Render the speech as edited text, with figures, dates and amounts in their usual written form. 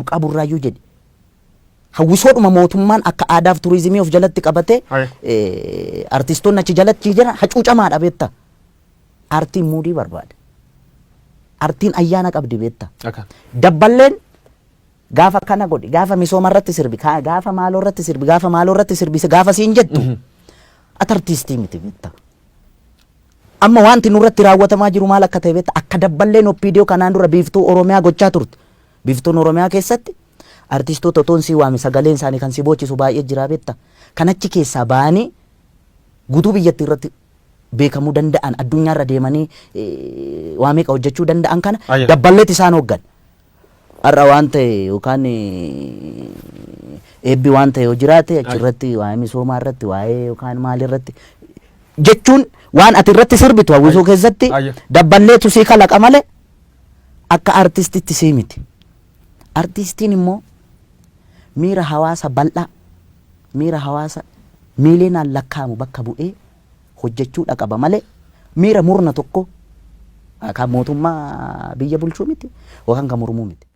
Burqaa Burraayyuu jedhi. Hawwisoodhuma mootummaan akka aadaaf turizimii of jalatti qabatee artistoonni achi jalatti jiran hacuucamaadha beektaa. Aartiin muudii barbaada. Aartiin ayyaana qabdi beektaa. Dabballeen gaafa kana godhi, gaafa misooma irratti sirbi, gaafa maaloo irratti sirbi, gaafa maaloo irratti sirbi, gaafa siin jettu ati artiistii miti beektaa. Amma wanti nurratti raawwatamaa jiru maal akka ta'e beektaa? Akka dabballeen OPDO kanaan dura Biiftuu Oromiyaa gochaa turte. Biiftuun Oromiyaa keessatti artistoota otoon sii waame sagaleen isaanii kan si boochisu baay'ee jira beektaa. Kan achi keessaa ba'anii guutuu biyyattii irratti beekamuu danda'an, addunyaarra deemanii waa meeqa hojjechuu danda'an kana dabballeetti isaan hooggan. Har'a waan ta'e yookaan eebbi waan ta'e yoo jiraate achirratti waa'ee misoomaa irratti, waa'ee yookaan maal irratti jechuun waan ati irratti sirbitu hawwisoo keessatti dabballeetu sii kalaqa malee akka artistitti sii miti. Artistiin immoo miira hawaasa bal'aa, miira hawaasa miiliyoonaan lakkaa'amu bakka bu'ee hojjechuudha qaba malee miira murna tokko kan mootummaa biyya bulchuu miti yookaan kan mormuu miti.